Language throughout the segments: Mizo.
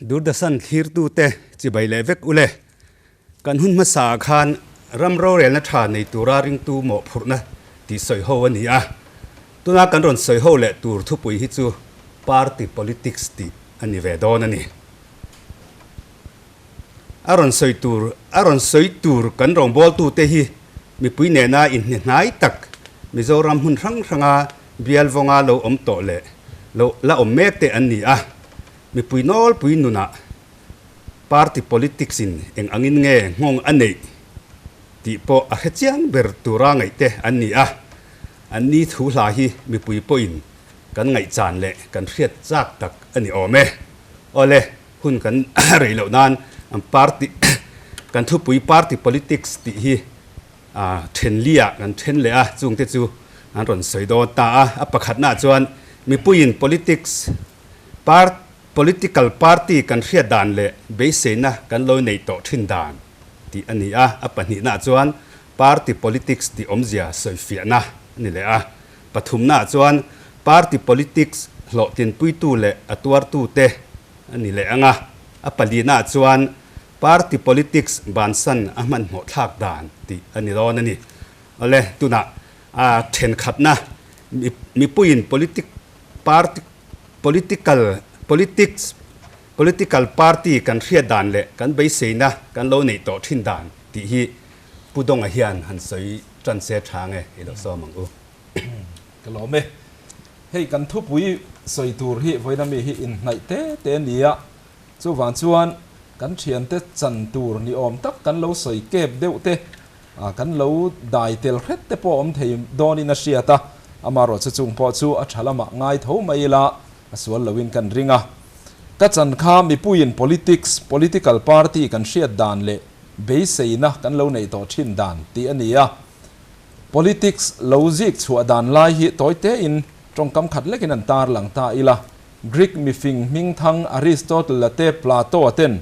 Doordarshan thlirtute chibai leh vek ule. Kan hun hmasa ah khan ram rorelna tha nei tura ringtu mawhphurhna tih sawi ho a ni a. Tuna kan rawn sawi ho leh tur thupui hi chu party politics tih a ni ve dawn a ni. A rawn sawi tur a rawn sawi tur kan rawngbawltute hi mipui nena inhne hnai tak Mizoram hmun hrang hranga bial vawnga lo awm tawh leh lo la awm mek te an ni a. Mipui nawlpui nunah party politics in eng angin nge nghawng a neih tih pawh a hre chiang ber tura ngaih te an ni a. An ni thu hla hi mipui pawhin kan ngaihchan leh kan hriat chak tak a ni awm e. Awle, hun kan rei loh nan party kan thupui party politics tih hi then liah kan then leh a, chungte chu an rawn sawi dawn ta a. A pakhatnaah chuan mipuiin politics part political party kan hriat dan leh beiseina kan lo neih tawh thin dan tih a ni a. A pahnihnaah chuan party politics tih awmzia sawifiahna a ni leh a. Pathumnaah chuan party politics hlawhtlinpuitu leh a tuartute a ni leh ang a. A palinaah chuan party politics bansan a hmanhmawh thlak dan tih a ni dawn a ni. Awle, tunah a thenkhatna mipuiin politic party political politics political party kan hriat dan leh kan beiseina kan lo neih tawh thin dan tih hi Pu Donga hian han sawi tan se tha nge i lo sawm ang u. Ka lawm e. Hei kan thupui sawi tur hi vawiin ami hi inhnaih te te a ni a, chuvang chuan kan thiante chan tur ni awm tak kan lo sawi kep deuh te, kan lo dai tel hret te pawh awm thei dawnin a hriat a, amaherawhchu chung pawh chu a tha lamah ngai tho mai ila a sual loin kan ring a. Ka chan kha mipuiin politics, political party kan hriat dan leh beiseina kan lo neih tawh thin dan tih a ni a. Politics lo zik chhuah dan lai hi tawi tein tawngkam khat lekin an tar lang ta ila. Greek mifing hmingthang Aristotle-a te Plato-a ten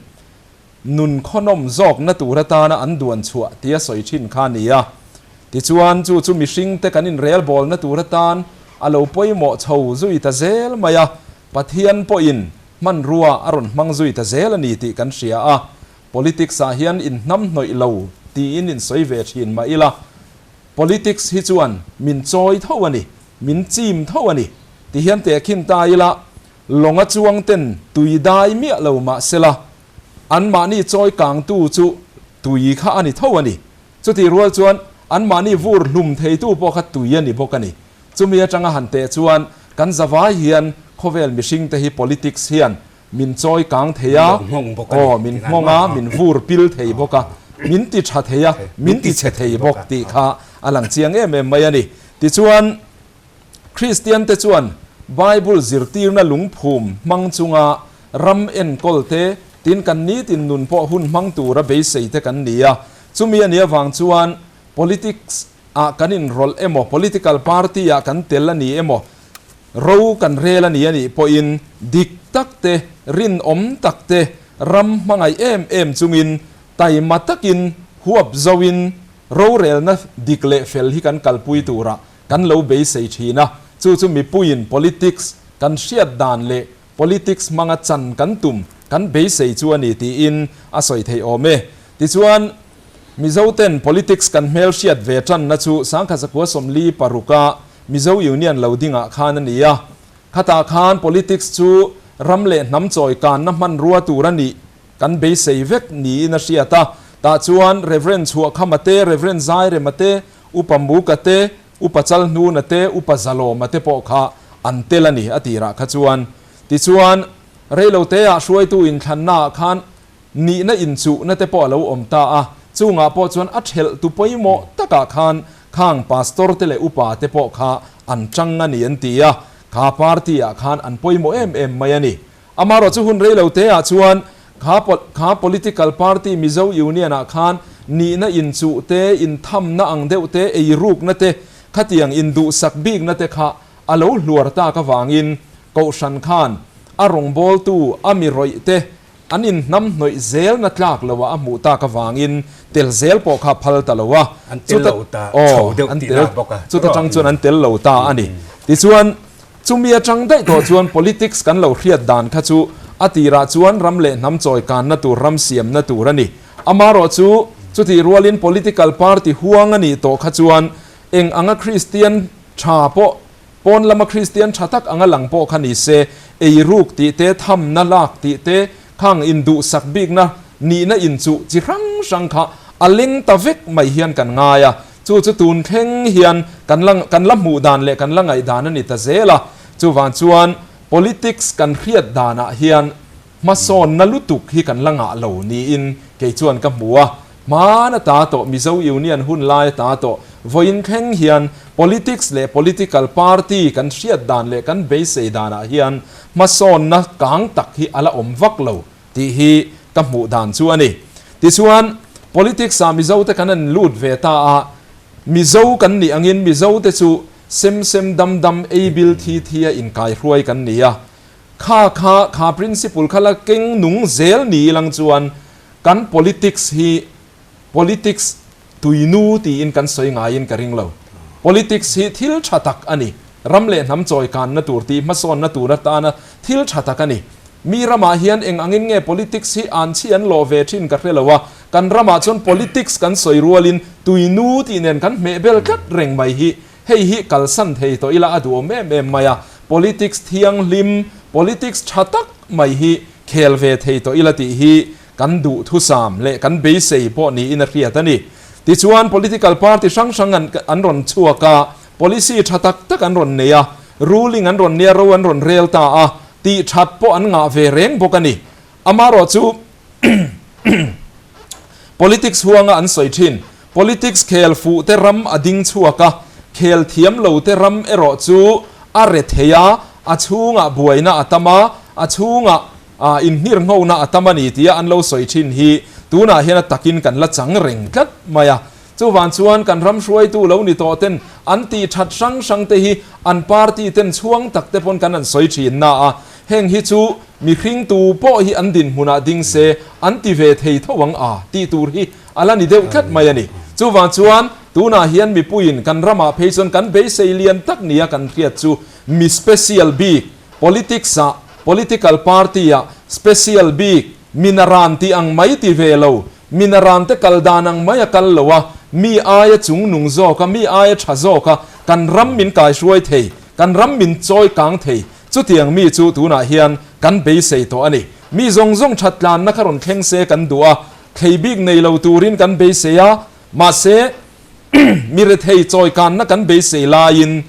nun khawnawm zawkna tur atana an duan chhuah tia sawi thin kha a ni a. Tichuan chu chu mihringte kan inrelbawlna tur atan a lo pawimawh chho zui ta zel mai a, Pathian pawhin hmanrua a rawn hmang zui ta zel a ni tih kan hria a. Politics ah hian in hnam hnawih lo tiin in sawi ve thin mah ila, politics hi chuan min chawi tho a ni, min chim tho a ni ti hian tehkhin ta ila, lawnga chuang ten tui dai miah lo mah sela, anmahni chawi kangtu chu tui kha a ni tho a ni. Chutih rual chuan anmahni vur hlum theitu pawh kha tui a ni bawk a ni. Chumi atanga han teh chuan kan zavai hian khawvel mihringte hi politics hian Min chawi kang thei a, aw, min nghawng a, min vur pil thei bawk a, min ti tha thei a, min ti chhe thei bawk tih kha a lang chiang em em mai a ni. Tichuan, Kristian te chuan Bible zirtirna lungphum hmang chunga ram enkawl te, tin kan nitin nun pawh hun hmang tura beisei te kan ni a. Chumi a nih avang chuan politics ah kan inrawlh emaw, political party ah kan tel a ni emaw, Ro kan rel a ni a nih pawhin dik tak te, rinawm tak te, ram hmangaih em em chungin taima takin huap zoin rorelna dik leh fel hi kan kalpui turah kan lo beisei thin a. Chu chu mipuiin politics kan hriat dan leh politics hmanga chan kan tum kan beisei chu a ni tiin a sawi theih awm e. Tichuan, Mizoten politics kan hmelhriat ve tanna chu Sangkhatzakua 46-a Mizo Union lo dingah khan a ni a. Khatah khan politics chu ram leh hnam chawi kanna hmanrua tur a nih kan beisei vek niin a hriat a. Tah chuan Rev. Chhuahkhama te, Rev. Zairema te, Upa Muka te, Upa Chalhnuna te, Upa Zalawma te pawh kha an tel a ni a tirah kha chuan. Tichuan, reiloteah hruaitu inthlannaah khan Nihna inchuhna te pawh a lo awm ta a, chungah pawh chuan a thelh tu pawimawh takah khan khang pastor te leh upa te pawh kha an tang a ni an ti a, kha party ah khan an pawimawh em em mai a ni. Amaherawh chu hun reilo te ah chuan kha kha political party Mizo Union ah khan nihna inchuh te, inthamna ang deuh te, eirukna te, khatiang induhsak bikna te kha a lo hluar tak avangin Kohhran khan a rawngbawltu a mi rawih te An inhnam hnawih zel na tlak lo ah a hmuh tak avangin tel zel pawh kha phal ta lo a. An tel lo ta chho deuh tih na bawk a. Chuta tang chuan an tel lo ta a ni. Tichuan, chumi atang daih tawh chuan politics kan lo hriat dan kha chu A tirah chuan ram leh hnam chawi kanna tur ram siamna tur a ni. Amaherawhchu, chutih rualin political party huang a nih tawh kha chuan eng anga Kristian tha pawh, pawn lama Kristian tha tak anga lang pawh kha ni se, eiruk tih te, thamna lak tih te, khang induhsak bikna nihna inchuh chi hrang hrang kha a leng ta vek mai hian kan ngai a. Chu chu tun thleng hian kan la kan la hmuh dan leh kan la ngaihdan a ni ta zel a. Chuvang chuan politics kan hriat danah hian hmasawnna lutuk hi kan la ngah lo niin kei chuan ka hmu a. Hmaan a ta tawh Mizo Union hun lai a ta tawh vawiin thleng hian politics leh political party kan hriat dan leh kan beisei danah hian hmasawnna kang tak hi a la awm vak lo tih hi ka hmuh dan chu a ni. Tichuan, politics ah Mizo te kan an lut ve ta a, Mizo kan nih angin Mizo te chu sem sem dam dam ei bil thi thi a inkaihruai kan ni a, kha kha kha principle kha la keng nung zel ni ilang chuan kan politics hi politics tuinu tiin kan sawi ngaiin ka ring lo. Politics hi thil tha tak a ni. Ram leh hnam chawi kanna tur tih hmasawnna tur atana thil tha tak a ni. Mi ramah hian eng angin nge politics hi an chhi an lawh ve thin ka hre lo a, kan ramah chuan politics kan sawi rualin tuinu tih nen kan hmeh bel tlat reng mai hi hei hi kalsan thei tawh ila a duhawm em em mai a. Politics thianghlim, politics tha tak mai hi khel ve thei tawh ila tih hi kan duhthusam leh kan beisei pawh niin a hriat a ni. Tichuan, political party hrang hrang an an rawn chhuak a, policy tha tak tak an rawn nei a, ruling an rawn nia ro an rawn rel ta a, tih that pawh an ngah ve reng bawk a ni. Amaherawhchu, politics huanga an sawi thin, politics khel fuh te ram a ding chhuak a, khel thiam lo te ram erawh chu a re thei a, a chhungah buaina a tam a, a chhungah Ah, inhngirnghona a tam a ni tia an lo sawi thin hi tunah hian a takin kan la chang reng tlat mai a. Chuvang chuan kan ram hruaitu lo ni tawh ten an tih that hrang hrang te hi an party ten chhuang tak te pawn kan han sawi thin na a, heng hi chu mihring tu pawh hi an dinhmunah ding se an ti ve thei tho ang a tih tur hi a la ni deuh tlat mai a ni. Chuvang chuan tunah hian mipuiin kan ramah phei chuan kan beisei lian tak nia kan hriat chu mi special bik Politics ah, political party ah special bik, minaran tih ang mai ti ve lo, minaran te kal dan ang mai a kal lo a, mi aia chungnung zawk a, mi aia tha zawk a, kan ram min kaihruai thei, kan ram min chawi kang thei, chutiang mi chu tunah hian kan beisei tawh a ni. Mi zawng zawng that tlanna kha rawn thleng se kan duh a, thlei bik nei lo turin kan beisei a, mahse mi rethei chawi kanna kan beisei laiin,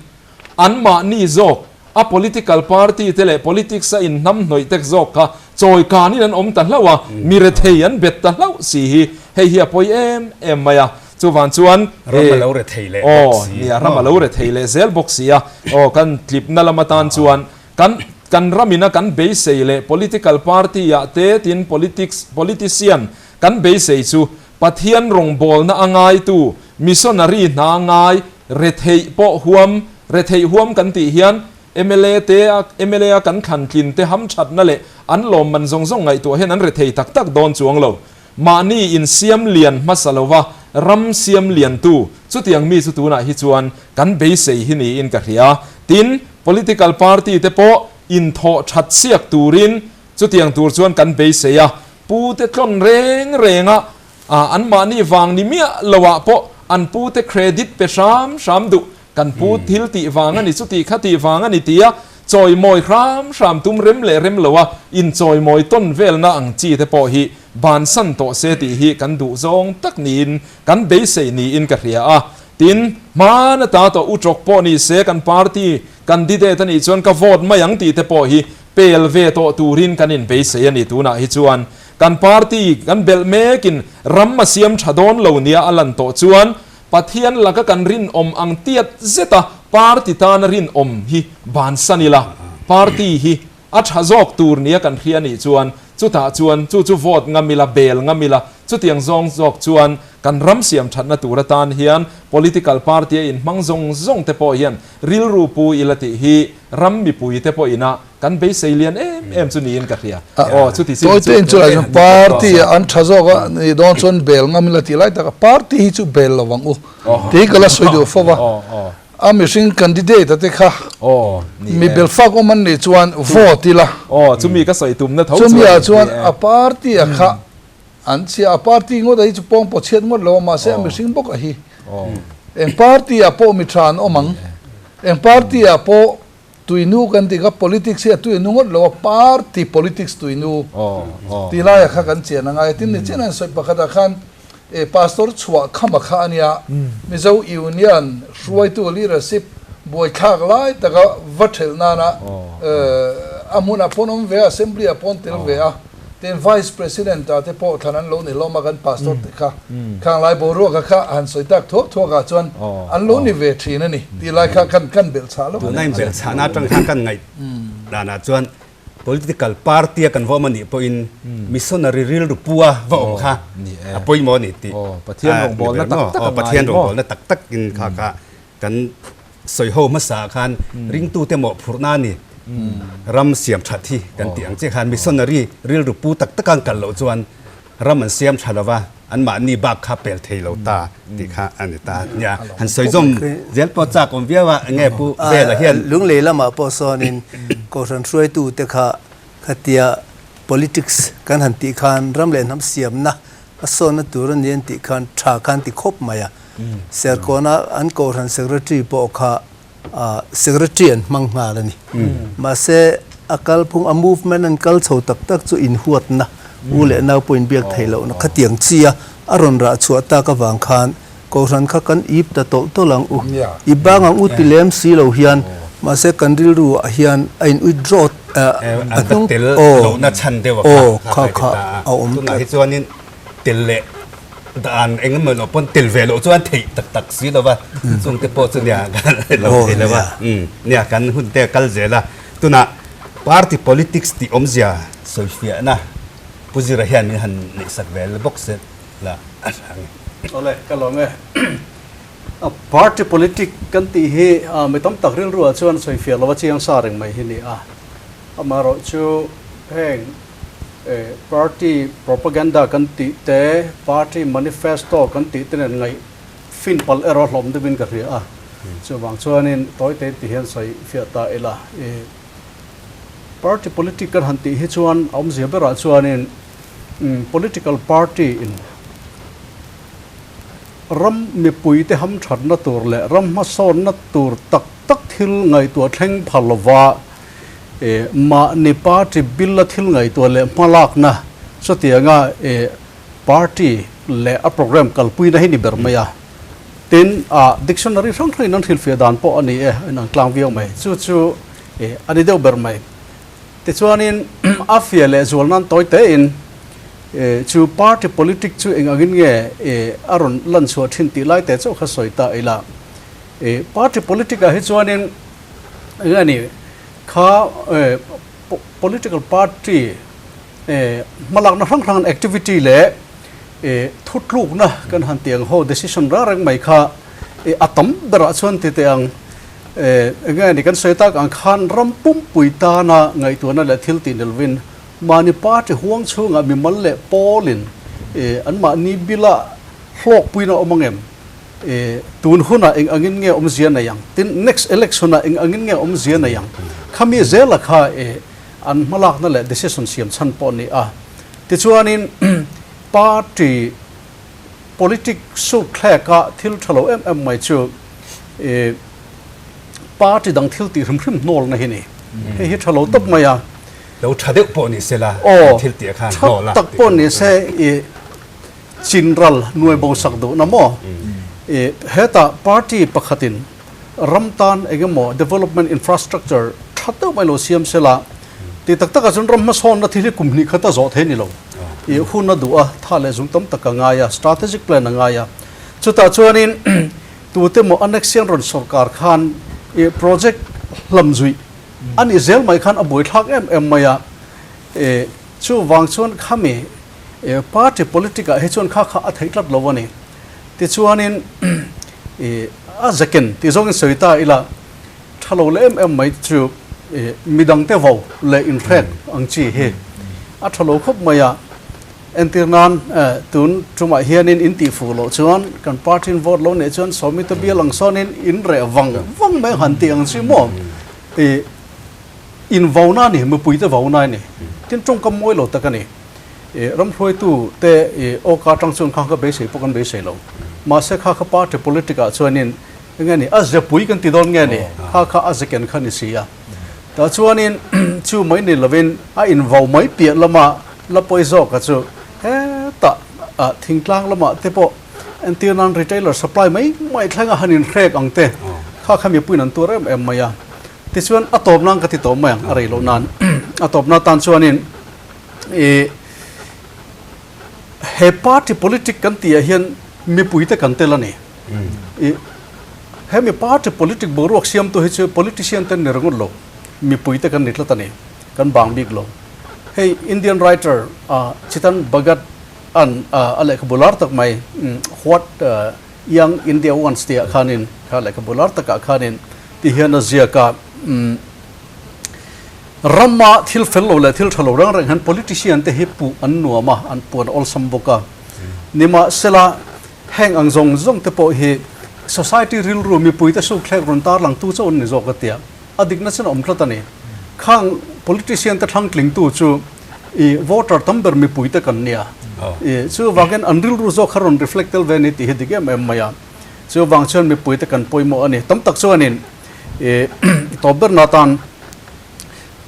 Anmahni zawk, a political party te leh politics a inhnamhnawih tek zawk kha chawi kanin an awm ta hlauh a, mi rethei an bet ta hlauh si hi hei hi a pawi em em mai a. Chuvang chuan Ram a lo rethei leh bawk si. Aw, nia, ram a lo rethei leh zel bawk si a. Aw, kan tlipna lam atan chuan kan kan ramina kan beisei leh political party ah te tin politics politician kan beisei chu Pathian rawngbawlna a ngaitu missionary hna ngai Retheih pawh huam, retheih huam kan tih hian mla te a mla a kan thlan tlin te hamthatna leh an lawmman zawng zawng ngaihtuah hian an rethei tak tak dawn chuang lo. Mahni in siam lian hmasa lova ram siam liantu chutiang mi chu tunah hi chuan kan beisei hi niin ka hria. Tin, political party te pawh inthawh that siak turin chutiang tur chuan kan beisei a, pu te tlawn reng reng a A, anmahni vang ni miah lo ah pawh an pu te credit pe hram hram duh, kan pu thil tih vang a ni chuti kha tih vang a ni tia chawimawi hram hram tum rem leh rem lo a inchawimawi tawn velna ang chi te pawh hi bansan tawh se tih hi kan duh zawng tak niin kan beisei niin ka hria a. Tin, hmana ta tawh utrawk pawh ni se kan party candidate a nih chuan ka vote mai ang tih te pawh hi pel ve tawh turin kan inbeisei a ni tunah hi chuan. Kan party kan belh mekin ram a siam tha dawn lo nia a lan tawh chuan Pathian laka kan rinawm ang tiat zeta party tana rinawm hi bansan ila, party hi a tha zawk tur nia kan hria nih chuan chutah chuan chu chu vote ngam ila, bel ngam ila, chutiang zawng zawk chuan kan ram siam thatna tur atan hian political party a inhmang zawng zawng te pawh hian rilru pu ila tih hi ram mipui te pawh ina Kan beisei lian em em chu niin ka hria. Aw chuti chin chu. Tawite in chu lai chuan party ah an tha zawk a ni dawn chuan bel ngam ila tih lai tak a party hi chu bel lo ang u tih hi ka la sawi duh fo va. A mihring candidate a te kha mi belfak awm an nih chuan vote ila. Aw, chumi ka sawi tumna tho chuan. Chumi ah chuan a party a kha an chhia, a party ngawt a hi chu pawng pawh chhiat ngawt lo a, mahse a mihring bawk a hi. Eng party ah pawh mi tha an awm ang, eng party ah pawh tuinu kan tih kha politics hi a tuinu ngawt lo a, party politics tuinu tih lai ah kha kan chian a ngai a. Tin, nichin an sawi pakhat ah khan E Pastor chhuah khama kha a nia, Mizo Union hruaitu leadership buaithlak lai taka va thelh nana a hmunah pawn awm ve a, Assembly ah pawn tel ve a, tin Vice President ah te pawh thlan an lo ni hlawm a kan Pastor te kha, khang lai boruaka kha han sawi tak thuak thuak ah chuan an lo ni ve thin a ni tih lai kha kan kan belh chhah lo. Tuna inbelh chhahna atang khan kan ngaih danah chuan Political party a kan va awm a nih pawhin missionary rilru pu a va awm kha a pawimawh a ni tih Pathian rawngbawlna tak tak in kha kha kan sawi ho hmasa ah khan ringtute mawhphurhna a ni ram siam that hi kan tih ang chiah khan missionary rilru pu tak taka an kal loh chuan Ram an siam tha lova, anmahni bak kha pel thei lo ta tih kha a ni ta. Nia, han sawi zawm zel pawh chak awm viau a, enge Pu Vela hian. Lunglei lamah pawh sawnin Kohhran hruaitute kha khatia politics kan han tih khan ram leh hnam siamna a sawnna tur a ni an tih khan tha khan ti khawp mai a. Serkawna an Kohhran Secretary pawh kha Secretary an hmang nghal a ni. Mahse, a kalphung, a movement an kal chho tak tak chu inhuatna, u leh nau pawh inbiak theih lohna khatiang chi a a rawn rah chhuah tak avang khan Kohhran kha kan ip ta tawlh tawlh ang u. I bang ang u ti lem si lo hian, mahse kan rilru ah hian a in withdraw a hnung aw kha kha a awm tlat. Tunah hi chuanin tel leh dan eng emaw lo pawn tel ve loh chuan theih tak tak si lo va, chung te pawh chu nia kan lo thei lo va, nia kan hun te a kal zel a, tunah party politics tih awmzia sawifiahna Pu Zira hian min han neihsak ve bawk se la a hre ang e. Awle, ka lawm e. Party politic kan tih hi mi tam tak rilruah chuan sawifiah lova chiang sa reng mai hi ni a, amaherawhchu heng Party propaganda kan tih te, party manifesto kan tih te nen ngaih fin palh erawh hlawm deuhin ka hria a. Chuvang chuanin tawi te ti hian sawi fiah ta ila. Party politic kan han tih hi chuan a awmzia berah chuanin political party in ram mipui te hamthatna tur leh ram hmasawnna tur tak tak thil ngaihtuah thleng phal lova Mahni party bill a thil ngaihtuah leh hmalakna chutianga party leh a program kalpuina hi ni ber mai a. Tin, dictionary hrang hrangin an hrilhfiah dan pawh a ni e, a inang tlang viau mai. Chu chu a ni deuh ber mai. Tichuanin a fiah leh zual nan tawi tein chu party politic chu eng angin nge a rawn lan chhuah thin tih lai te chauh kha sawi ta ila. Party politic ah hi chuanin Eng a ni kha political party hmalakna hrang hrang activity leh thutlukna kan han tih ang ho decision reng reng mai kha a tam berah chuan ti teh ang eng a ni kan sawi tak ang khan ram pumpui tana ngaihtuahna leh thil tih ni lovin mahni party huang chhungah mimal leh pawlin anmahni bila hlawkpuina awm ang em? Tun hunah eng angin nge awmzia nei ang? Tin, next election-ah eng angin nge awmzia nei ang? Khami zela kha an hmalakna leh decision siam chhan pawh a ni a. Tichuanin party politic suk thleka thil tha lo em em mai chu party dang thil tih hrim hrim hnawlna hi a ni. Hei hi tha lo tawp mai a. Lo tha deuh pawh ni sela thil tih khan hnawla. Tha tak pawh ni se. Chinral nuai bo sak duhna maw? I hetah party pakhatin ram tan engemaw development infrastructure tha deuh mai lo siam sela tih tak takah chuan ram hmasawnna thil hi kum hnih khat a zawh thei ni lo. I hun a duh a, tha leh zung tam tak a ngai a, strategic plan a ngai a. Chutah chuanin tute maw annexian rawn sawrkar khan i project hlam zuih a nih zel mai khan a buaithlak em em mai a. I chuvang chuan khami Party politic ah hi chuan kha kha a theih tlat lo a ni. Tichuanin a zekin tih zawngin sawi ta ila tha lo leh em em mai chu midangte vo leh inhrek ang chi hi a tha lo khawp mai a. Entir nan tun tumah hianin in tih fuh loh chuan kan party in vote lo neih chuan sawmite bial ang sawnin in reh vang vang mai han tih ang chi maw? I in vauna a ni, mipuite vauna a ni. Tin tawngkam mawi lo tak a ni. I ramhruaitu te i awka atang chuan kha kha beisei pawh kan beisei lo. Mahse kha kha party politic ah chuanin enge ni a zepui kan ti dawn nge ni kha kha a zeken kha ni si a. Tah chuanin chu mai ni lovin a invau mai piah lama la pawi zawka chu hetah thingtlang lamah te pawh entir nan retailer supply mai mai thlenga han inhrek ang te kha kha mipuiin an tuar em em mai a. Tichuan a tawp nan ka ti tawp mai ang a rei loh nan a tawp na tan chuanin ih he party politic kan tih ah hian mipuite kan tel a ni. Ih Hemi party politic boruak siamtu hi chu politician te ni ringawt lo, mipui te kan ni tlat a ni, kan bang bik lo. Hei Indian writer Chetan Bhagat an a lehkhabu lar tak mai What Young India Wants tih ah khanin kha lehkhabu lar takah khanin ti hian a ziak a, rama thil fel lo leh thil tha lo reng reng hian politician te hi puh an nuam a, an puan awlsam bawk a. Nimahsela Heng ang zawng zawng te pawh hi society rilru mipuite sukthlek rawn tarlangtu chauh an ni zawk a tia a dikna chen a awm tlat a ni. Khang politician te thlangtlingtu chu i voter tam ber mipuite kan nia. I chuvangin an rilru zawk kha rawn reflect tel ve a ni tih hi dik em em mai a. Chuvang chuan mipuite kan pawimawh a ni. Tam tak chuanin i tawp berna atan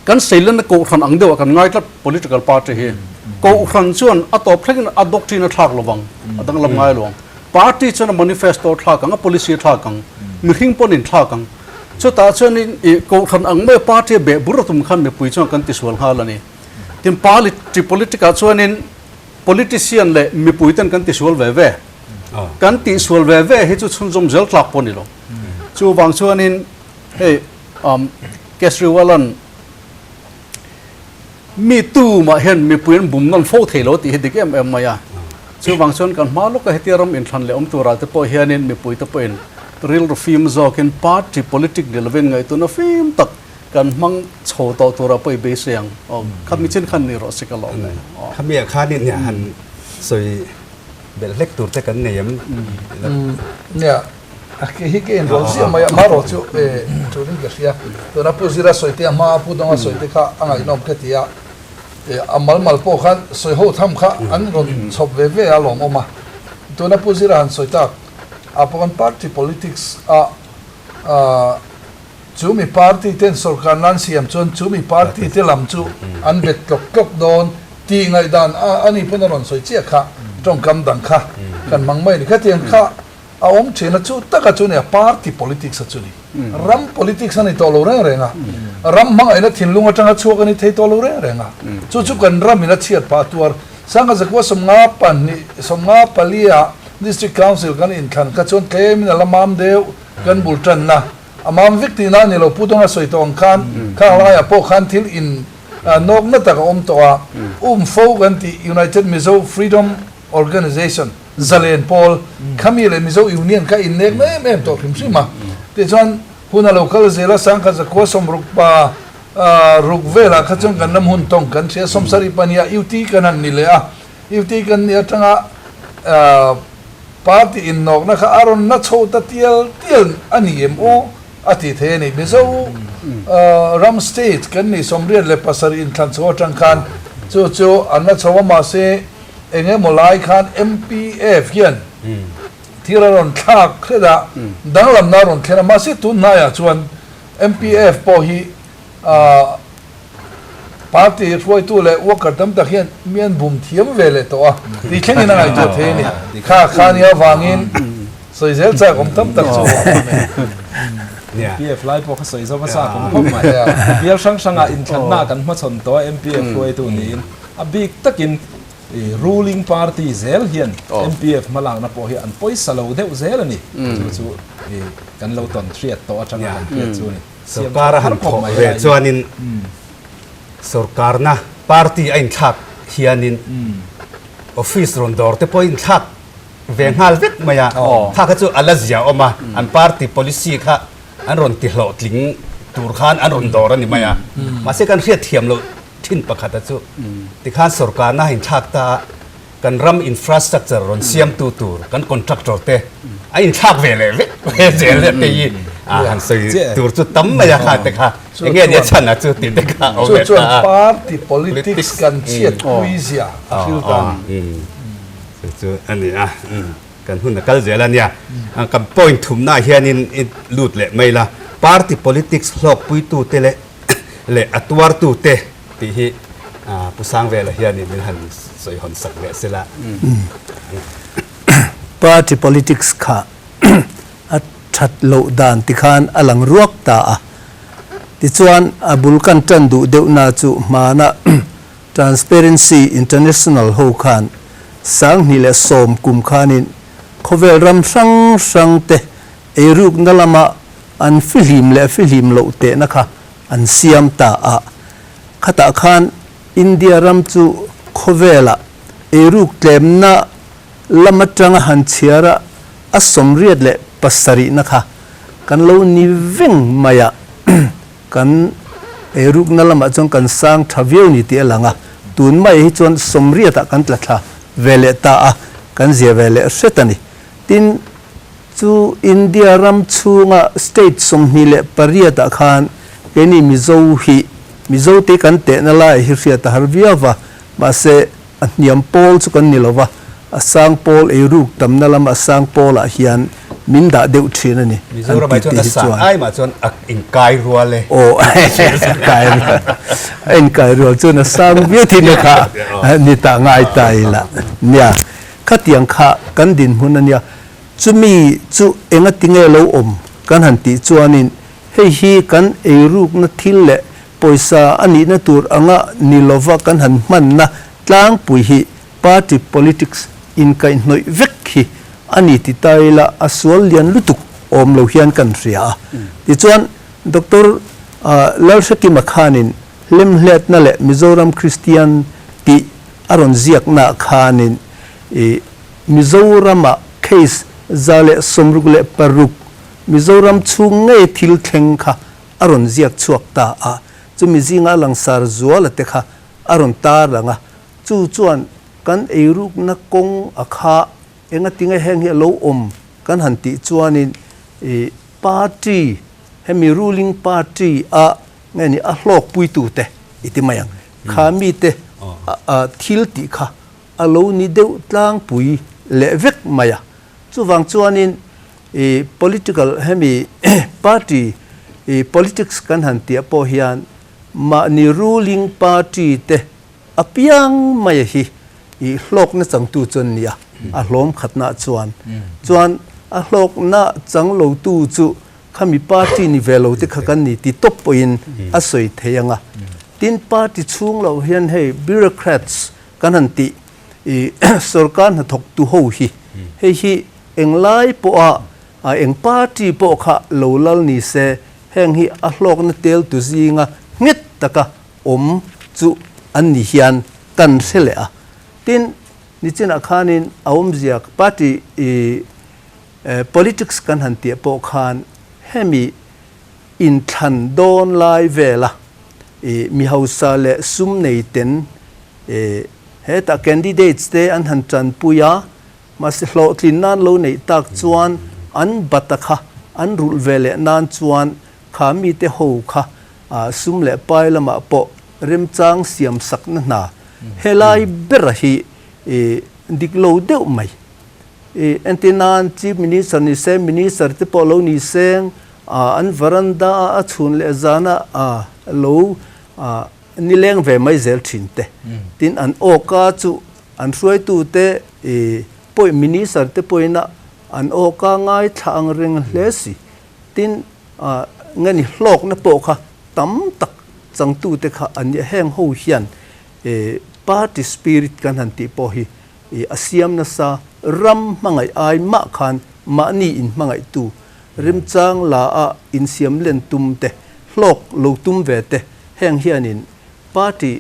Kan seilenna kohhran ang deuhah kan ngai tlat political party hi. Kohhran chuan a tawp thlengin a doctrine a thlak lovang, a danglam ngai lo ang. Party chuan a manifesto a thlak ang, a policy a thlak ang, mihring pawn in thlak ang. Chutah chuanin ih kohhran ang maia party a beh bur a tum khan mipui chuan kan tisual nghal a ni. Tin party politic ah chuanin politician leh mipui ten kan tisual ve ve. Kan tihsual ve ve hi chu chhunzawm zel tlak pawh a ni lo. Chuvang chuanin hei Kejriwal-a'n mi tumah hian mipui an bum nawn fo thei lo tih hi dik em em mai a. Chuvang chuan kan hma lawka hetia ram inthlan leh awm turah te pawh hianin mipui te pawhin rilru fim zawkin party politic ni lovin ngaihtuahna fim tak kan hmang chho tawh turah pawh i beisei ang. Aw, khami chin khan ni rawh se ka lawm e. Aw. Khami ah khanin han sawi belh hlek tur te kan nei em? Nia. A ke hi ka inrawl ziah mai a, hmarawh chu turin ka hria. Tuna Pu Zira sawi te a hma a Pu Dawnga sawi te kha a ngaihnawm ka ti a, a mal mal pawh khan sawi ho tham kha an rawn chhawp ve ve a lawmawm a. Tuna Pu Zira han sawi tak ah pawh khan party politics a chu mi party ten sorkar nan siam chuan chu mi party te lam chu an bet tlawk tlawk dawn tih ngaihdan a ni pawn a rawn sawi chiah kha tawngkam dang kha kan hmang mai a ni. Khatiang kha A awm thin a, chu taka chu nia party politics a chu ni. Ram politics a ni tawh lo reng reng a, ram hmangaihna thinlung atanga chhuak a ni thei tawh lo reng reng a. Chu chu kan ram in a chhiat phah tuar. Sangha zakua 52 54 ah District Council kan inthlan kha chuan tlem in a la mam deuh kan bul tanna. A mam vek tihna a ni lo, Pu Dawnga sawi tawh ang khan khang laiah pawh khan thil in nawkna tak a awm tawh a, UMFO kan tih United Mizo Freedom Organization, Zalen Pawl, Khami leh Mizo Union kha innek na em em tawh hrim hrim a. Tichuan, hun a lo kal zel a, sangkhat zakua sawmruk pa ruk velah kha chuan kan ram hun tawng kan hria, sawmsarih pahnih ah UT kan han ni leh a. UT kan nih atanga party innawkna kha a rawn na chho ta tial tial a ni em aw a tih theih a ni. Mizo ram state kan nih 87 inthlan chho atang khan chu chu an la chho a, mahse, Eng emaw lai khan MPF hian thil a rawn thlak hret a, danglamna a rawn thlen a, mahse tun hnaiah chuan MPF pawh hi party hruaitu leh worker tam tak hian mi an bum thiam ve leh tawh a, tih thlengin a ngaihtuah thei a ni. Kha kha nia avangin sawi zel chak awm tam tak chu a awm e. MPF lai pawh kha sawi zo hmasa kum khawp mai. Bial hrang hrangah inthlanna kan hmachhawn tawh a MPF hruaitu niin. A bik takin ruling party zel hian MPF hmalakna pawh hi an pawisa lo deuh zel a ni. Chu chu kan lo tawn hriat tawh atanga kan hriat chu a ni. Sorkar a han thawh ve chuanin sorkarna party a inthlak hianin office rawn dawr te pawh a inthlak ve nghal vek mai a. Kha kha chu a la zia awm a, an party policy kha an rawn ti hlawhtling tur khan an rawn dawr a ni mai a. Mahse kan hriat thiam loh. Thin pakhata chu tikhan sorkarna a inthlak ta a, kan ram infrastructure rawn siamtu tur kan contractor te a inthlak ve leh vek zel te hi a han sawi tur chu tam mai a kha te kha enge nia chhan a chu tih te kha awm leh ta a. Party politics kan chhiat pui zia a hril ta. Chu chu a ni a, kan hun a kal zel a nia. Kan point thumnaah hianin i lut leh mai la, party politics hlawkpuitu te leh leh a tuartu te tih hi Pu Sangvela hianin min han sawi hawn sak leh se la. Party politics kha a that loh dan tikhan a lang ruak ta a. Tichuan a bul kan tan duh deuhna chu hmana Transparency International ho khan 2010 kum khanin khawvel ram hrang hrang te eirukna lama an fihlim leh fihlim loh tehna kha an siam ta a. Khatah khan India ram chu khawvelah eiruk tlemna lam atanga han chhiar a, a 87na kha kan lo ni veng mai a, kan eirukna lamah chuan kan sang tha viau ni tih a lang a, tun mai hi chuan sawmriatah kan tla thla ve leh ta a, kan zia ve leh hret a ni. Tin, chu India ram chhunga state 28 ah khan keini Mizo hi, Mizo te kan tehna lai hi hriat a har viau va, mahse a hniam pawl chu kan ni lo va, a sang pawl eiruk tamna lama a sang pawlah hian min dah deuh thin a ni an Mizoram ah ti chuan tih a hi sang chuan. ai mah chuan a inkai rual e. Aw a kai rual, a inkai rual chuan a sang viau thin a kha ni ta ngai ta ila nia. Khatiang kha kan dinhmun a nia, chumi chu enga tinge lo awm kan han tih chuanin hei hi kan eirukna thil leh pawisa a nihna tur anga ni lova kan han hmanna tlangpui hi party politics inkaihhnawih vek hi a ni ti ta ila a sual lian lutuk awm lo hian kan hria a. Tichuan Doctor Lalhrekima khanin hlemhletna leh Mizoram Kristian tih a rawn ziaknaah khanin i Mizorama case 166 Mizoram chhung ngei thil thleng kha a rawn ziak chhuak ta a, chumi zinga langsar zuala te kha a rawn tar lang a, chu chuan kan eirukna kawng a kha engatinge heng hi a lo awm kan han tih chuanin i party hemi ruling party a nge ni a hlawkpuitute i ti mai ang. Kha mite thil tih kha a lo ni deuh tlangpui leh vek mai a. Chuvang chuanin i political hemi party i politics kan han tih ah pawh hian mahni ruling party te apiang mai hi i hlawkna changtu chu an ni a, a hlawm khatna chuan. Chuan a hlawkna chang lotu chu Khami party ni ve lo te kha kan ni ti tawp pawhin a sawi thei ang a. Tin, party chhung loh hian hei bureaucrats kan han tih i sorkar hnathawktu ho hi, hei hi englai pawha eng party pawh kha lo lal ni se, heng hi a hlawkna teltu zinga nghet taka awm chu an ni hian kan hre leh a. Tin, nichinah khanin a awmzia party i Politics kan han tih pawh khan hemi inthlan dawn lai vela i mi hausa leh sum nei ten i hetah candidates te an han tanpui a, mahse hlawhtlin nan lo neih tak chuan an bata kha an rulh ve leh nan chuan kha mite ho kha sum leh pai lamah pawh remchang siam sakna hna helai bera hi i dik lo deuh mai. I entir nan Chief Minister ni se, Minister te pawh lo ni seng, an varanda a a chhun leh zana lo nileng ve mai zel thin te. Tin an awka chu an hruaitu te i pawih Minister te pawhin a an awka ngaithla ang reng hle si. Tin nge ni hlawkna pawh kha tam tak changtu te kha an nia heng ho hian party spirit kan han tih pawh hi I a siam nasa ram hmangaih ai mah khan mahni in hmangaihtu remchang la a insiam len tum te, hlawk lo tum ve te heng hianin party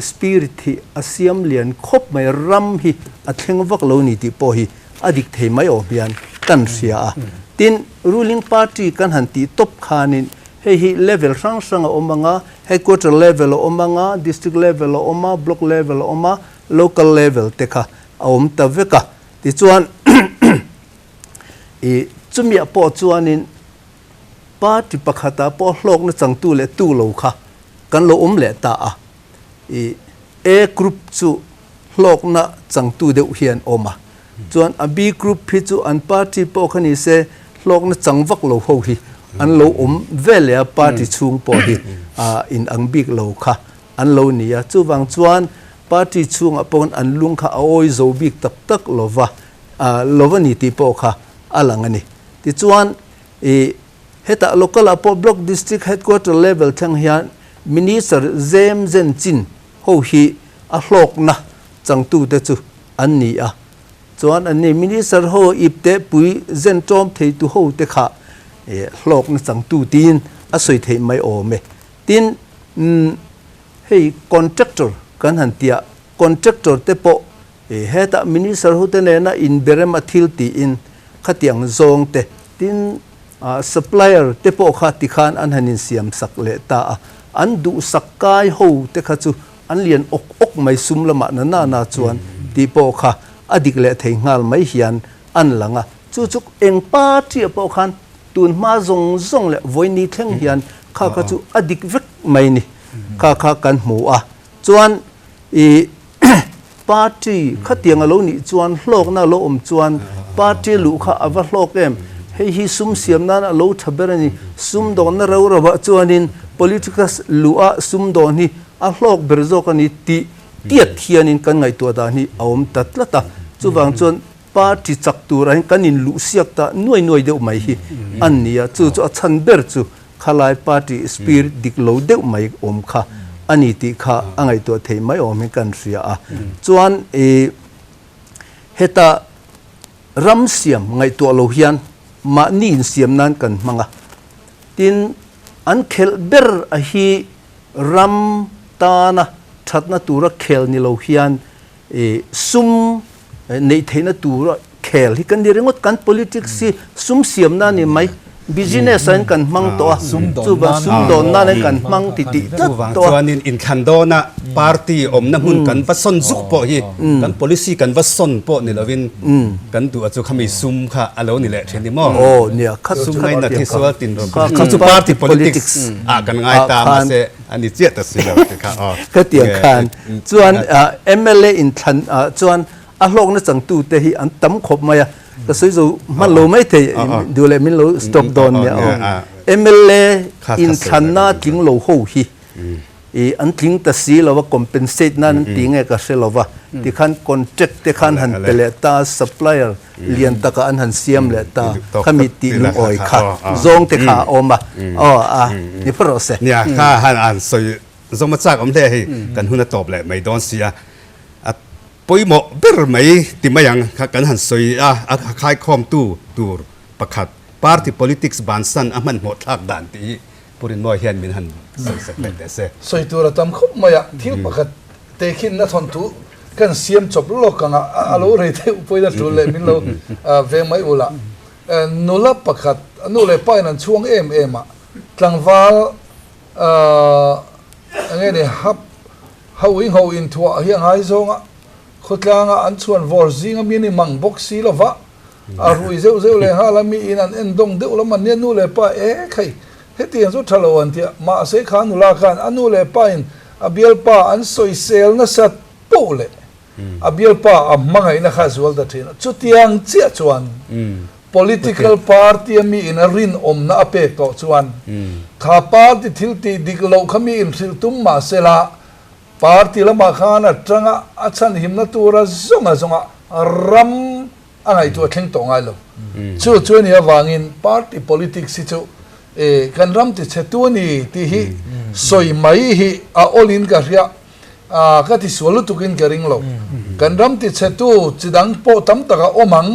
spirit hi a siam lian khawp mai, ram hi a thleng vak lo ni tih pawh hi a dik thei mai awm hian kan hria a. Tin, ruling party kan han tih tawp khanin hei hi level hrang hrang a awm ang a, headquarter level a awm ang a, district level a awm a, block level a awm a, Local level te kha. a awm ta vek a. Tichuan i chumiah pawh chuanin party pakhatah pawh hlawkna changtu leh tu lo kha kan lo awm leh ta a. I A group chu hlawkna changtu deuh hi an awm a, chuan a B group hi chu an party pawh kha ni se hlawkna chang vak lo ho hi an lo awm ve leh a, party chhung pawh hi in ang bik lo kha an lo ni a. Chuvang chuan party chhungah pawh an lung kha a awi zo bik tak tak lova, lova ni tih pawh kha a lang a ni. Tichuan i Hetah local ah pawh Block District Headquarter level thleng hian Minister zem zen chin ho hi a hlawkna changtute chu an ni a. Chuan an ni Minister ho ipte pui zen tawm theitu ho te kha hlawkna changtu tiin a sawi theih mai awm e. Tin, hei contractor kan han tia, contractor te pawh hetah Minister ho te nena inberem a thil tiin khatiang zawng te, tin supplier te pawh kha tikhan an han insiam sak leh ta a, an duhsak kai ho te kha chu an lian awk awk mai sum lamah na na na chuan tih pawh kha a dik leh thei nghal mai hian an lang a, chu chu eng party ah pawh khan tun hma zawng zawng leh vawiini thleng hian kha kha chu a dik vek mai ni kha kha kan hmu a, chuan ih Party khatiang a lo nih chuan hlawkna a lo awm chuan party luh kha a va hlawk em? Hei hi sum siam nan a lo tha ber a ni. Sum dawnna rau rauah chuanin politics luha sum dawn hi a hlawk ber zawk a ni tih tiat hianin kan ngaihtuah dan hi a awm ta tlat a. Chuvang chuan party chak turah hian kan inluhsiak ta nuai nuai deuh mai hi a ni a. Chu chu a chhan ber chu Khalai party spirit dik lo deuh mai awm kha a ni tih kha a ngaihtuah theih mai awm hi kan hria a. Chuan i heta ram siam ngaihtuah lo hian mahni insiam nan kan hmang a. Tin, an khelh ber a hi ram tana thatna tura khel ni lo hian i sum neih theihna tura khel hi kan ni ringawt, kan politics hi sum siam nan ni mai, business ah hian kan hmang tawh a, chuvang sum dawn nan hian kan hmang ti tih tlat Chuvang tawh a. Chuanin inthlan dawna party awmna hmun kan va sawn zuk pawh hi kan policy kan va sawn pawh ni lovin kan duh a chu khami sum kha a lo ni leh thin ni maw? Aw nia, kha Sum ngainat hi sual tin rawh kha chu party politics ah kan ngai ta mahse a ni chiah ta si lo ti kha aw. Khatiang khan chuan mla inthlan ah chuan a hlawkna changtute hi an tam khawp mai a, ka sawi zo hman lo mai thei duh leh min lo stop dawn nia aw. Mla inthlanna tling lo ho hi ih an tling ta si lo a, compensate nan an ti nge ka hre lo va, tikhan contract te khan han pe leh ta, supplier lian takah an han siam leh ta, khami tih lungawi kha zawng te kha a awm a, aw a ni phawt rawh se. Nia, kha han an sawi zawm a chak awm hle hei, kan hun a tawp leh mai dawn si a, a pawimawh ber mai ti mai ang kha kan han sawi a, a khaikhawmtu tur pakhat party politics bansan a hmanhmawh thlak dan tih hi Pu Rinmawi hian min han sawi sak leh teh se. Sawi tur a tam khawp mai a, thil pakhat tehkhinna thawnthu kan siam chawp lawk ang a, a lo rei deuh pawhin a tul leh min lo veng mai ula. Nula pakhat, nu leh pa in an chhuang em em a, tlangval eng nge ni hap ho i ngho inthuah hi a ngaizawng a, khawtlanga an chhuan vawr zinga mi ni mang bawk si lova, a rui zeuh zeuh leh nghal a, mi in an en dawng deuh lam an nia nu leh pa e khai hetiang chu tha lo an tia, mahse kha nula khan a nu leh pa in a bialpa an sawisel nasat poh leh a bialpa a hmangaihna kha a zual ta thin a, chutiang chiah chuan political party a mi in a rinawmna a pek tawh chuan kha party thil tih dik loh kha mi in hrilh tum mahsela party lamah khan a tanga a chhanhimna tura zawnga zawnga ram a ngaihtuah thleng tawh ngai lo. Chu chu a nih avangin party politics hi chu kan ram tichhe tu a ni tih hi sawi mai hi a awlin ka hria a, ka ti sual lutukin ka ring lo. Kan ram tichhe tu chi dang pawh tam tak a awm ang,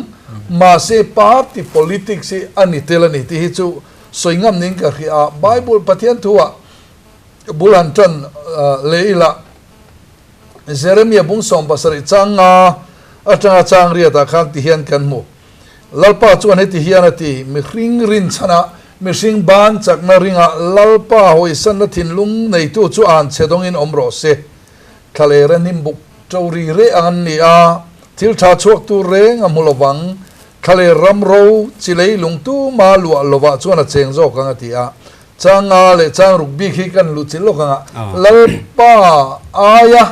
mahse party politics hi a ni tel a ni tih hi chu sawi ngam niin ka hria a. Bible Pathian thuah bul han tan leh ila Jeremia bung 70 chang nga atanga chang riatah khan ti hian kan hmu. Lalpa chuan heti hian a ti, Mihring rinchhanah, mihring ban chakna ringah Lalpa hawisanna thinlung neitu chu an che dawngin awm rawh se. Thlalera hnimbuk to ri reh ang an ni a, Thil tha chhuak tur reng a hmu lovang, thla leh ram ro chi lei lung tuma luah lovah chuan a cheng zawk ang a ti a. Chang nga leh chang ruk bik hi kan luh chilh lawk ang a, Lalpa aia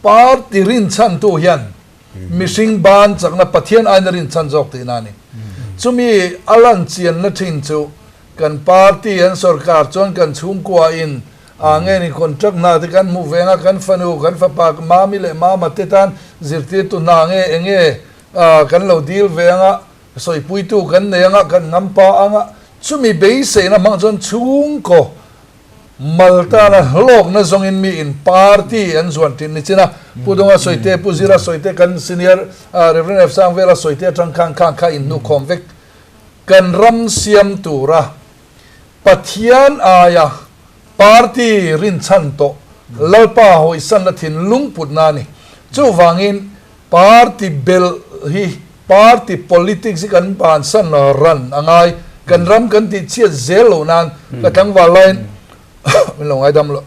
party rinchhantu hian mihring ban chakna Pathian aina rinchhan zawk tihna a ni. Chumi a lan chianna thin chu kan party an sorkar chuan kan chhungkua in a nge ni contract hna te kan hmuh ve anga kan fanu kan fapa mami leh mama te tan zirtirtu hna nge enge kan lo dil ve anga sawipuitu kan nei anga kan ngampa anga chumi beiseina hmang chuan chhungkaw Maltana hlawkna zawngin mi in party an zuan thin ni chin a, Pu Dunga sawite, Pu Zira sawite, kan senior Rev. F. Sangvela sawite atang khan khang kha in hnukhawm vek. Kan ram siam tura Pathian aia party rinchhan tawh Lalpa hawisanna thinlung putna a ni. Chuvangin Party belh hi party politics hi kan bansan ran a ngai. Kan ram kan tih chhiat zel loh nan ka tlangval laiin min lo ngaidam lo.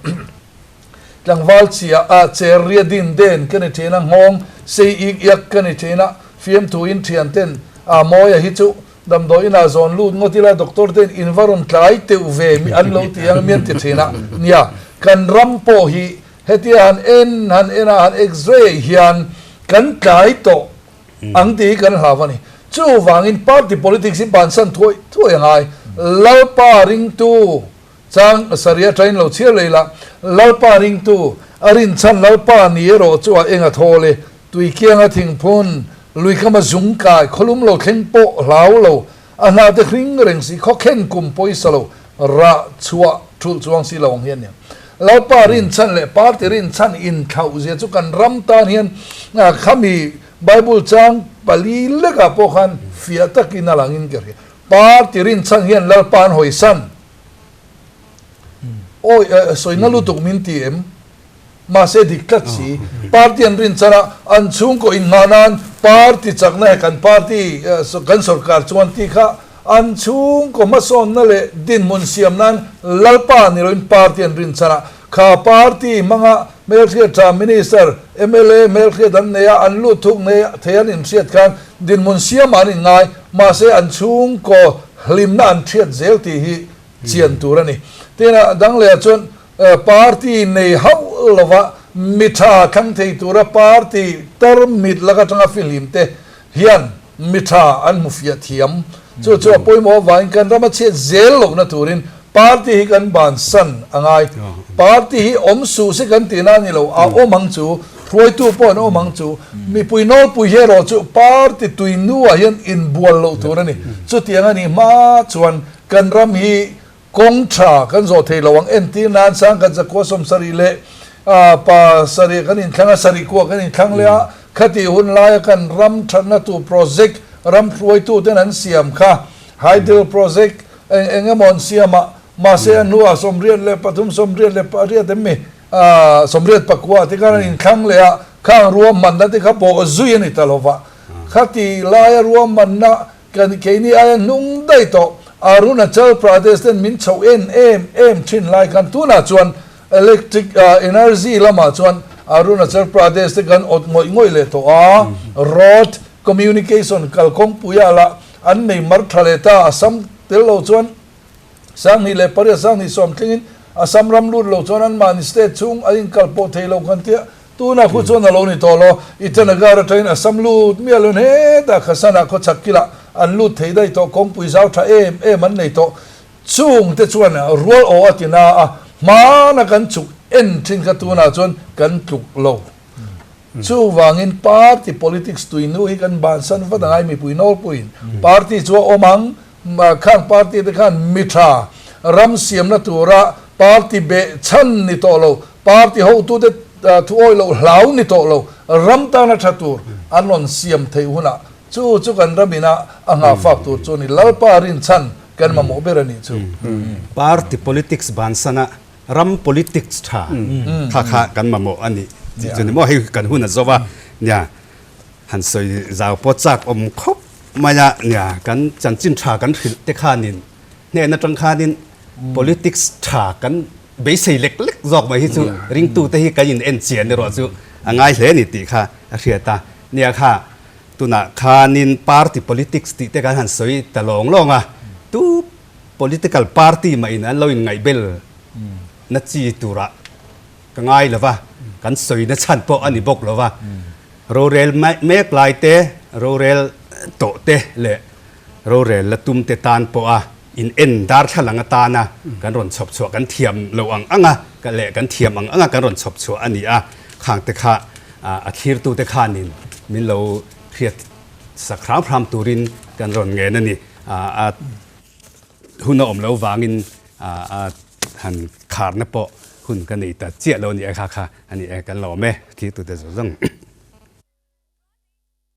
Tlangval chiah a cher ria din den ka ni thin a, nghawng sei ik iak ka ni thin a, fiamthu in thian ten a mawia hi chu damdawi inah zawn lut ngawt ila doctor ten in va rawn tlai teuh ve mi an lo ti ang mian ti thin a. Nia, kan ram pawh hi Hetia han en han en a han x-ray hian kan tlai tawh ang tih hi kan hlau a ni. Chuvangin party politics hi bansan thuai thuai a ngai. Lalpa ringtu chang sarih atangin lo chhiar leh ila, Lalpa ringtu a rinchhan Lalpa ni erawh chu a eng a thawl e. Tuikianga thingphun, luikama zung kai, khawlum lo thleng pawh hlau lo, a hna te hring reng si, khawkhen kum pawisa lo, rah chhuah thulh chuang si lo ang hi a ni. Lalpa rinchhan leh party rinchhan inthlauh zia chu kan ram tan hian khami Bible chang pali lekah pawh khan fiah takin a langin ka hria. Party rinchhan hian Lalpa an hawisan. Awi sawina lutuk min ti em? Mahse dik tlat si. Party an rinchhan a, an chhungkaw inngah nan party chakna he kan party kan sorkar chuan tih kha an chhungkaw hmasawnna leh dinhmun siam nan Lalpa ni loin party an rinchhan a, kha party hmanga hmelhriat tha minister, mla hmelhriat an nei a, an lut thuk nei thei an inhriat khan dinhmun siamah an inngai, mahse an chhungkaw hlimna an hriat zel tih hi chian tur a ni. Tin a dang lehah chuan Party nei hauh lova mi tha thlang thei tura party tarmit lak atanga fihlim te hian mi tha an hmu fiah thiam. Chu chu a pawimawh avangin kan rama chhiat zel lohna turin party hi kan bansan a ngai. Party hi awm suh se kan tihna a ni lo, a awm ang chu, hruaitu pawh an awm ang chu, mipui nawlpui hi erawh chu party tui nuah hian inbual loh tur a ni. Chutiang a nih hma chuan kan ram hi Kawng tha kan zawh thei lo ang entir nan sangkhat zakua sawmsarih leh pa sarih kan inthlang a, sarih kua kan inthlang leh a, khatih hun laia kan ram thatna tur project ram hruaitu ten an siam kha hydel project eng eng emaw an siam a, mahse a hnuah 83 88 em mi 84 te khan an inthlang leh a, khang ruahmanna te kha bawh zui a ni ta lova, khatih laia ruahmanna Kan keini aia hnung daih tawh Arunachal Pradesh ten min chhoh en em em thin lai khan tunah chuan electric energy lamah chuan Arunachal Pradesh te kan awt ngawih ngawih leh tawh a, road communication kalkawngpuiah lah an nei mar tha leh ta, Assam tel lo chuan 2008 20 thlengin Assam ram lut lo chuan anmahni state chhung an inkal pawh thei lo kan tia Tuna khu chuan a lo ni tawh lo. Itanagar atangin Assam lut miah lo in hetah Khasanah khawchhak kilah an lut thei daih tawh, kawngpui zau tha em em an nei tawh. Chung te chuan rual aw a ti na a, hmana kan chuk en thin kha tunah chuan kan tluk lo. Chuvangin party politics tuinu hi kan bansan vat angai mipui nawlpuiin party chu a awm ang, khang party te khan mi tha ram siamna tura party beh chhan ni tawh lo, Party hotute thu awih loh hlau ni tawh lo, ram tana tha tur an rawn siam theih hunah chu chu kan ram ina a nghahfak tur chu a ni. Lalpa rinchhan kan mamawh ber a nih chu. Party politics bansana ram politics tha kha kha kan mamawh a nih tih chu ni maw? Hei kan hun a zo a nia, han sawi zau pawh chak awm khawp mai a nia, kan chanchin tha kan hrilh te khanin hnen atang khanin politics tha kan Beisei lek lek zawk mai hi chu ringtute hi kan in en chian erawh chu a ngai hle a ni tih kha a hriat a. Nia kha, tunah khanin party politics tih te kan han sawi ta lawng lawng a, tu political party mah in an lo inngaihbel na chi turah ka ngai lo va, kan sawi na chhan pawh a ni bawk lo va. Rorel mek lai te, rorel tawh te leh rorel la tum te tan pawha in en darthlalang atana kan rawn chhawp chhuah kan thiam lo ang ang a leh kan thiam ang ang a kan rawn chhawp chhuah a ni a, khang te kha a thlirtu te khanin min lo hriat sak hram hram turin kan rawn ngen a ni. A hun a awm lo vangin a han kharna pawh hun ka nei ta chiah lo a ni e kha kha a ni e kan lawm e thlirtu te zawng zawng.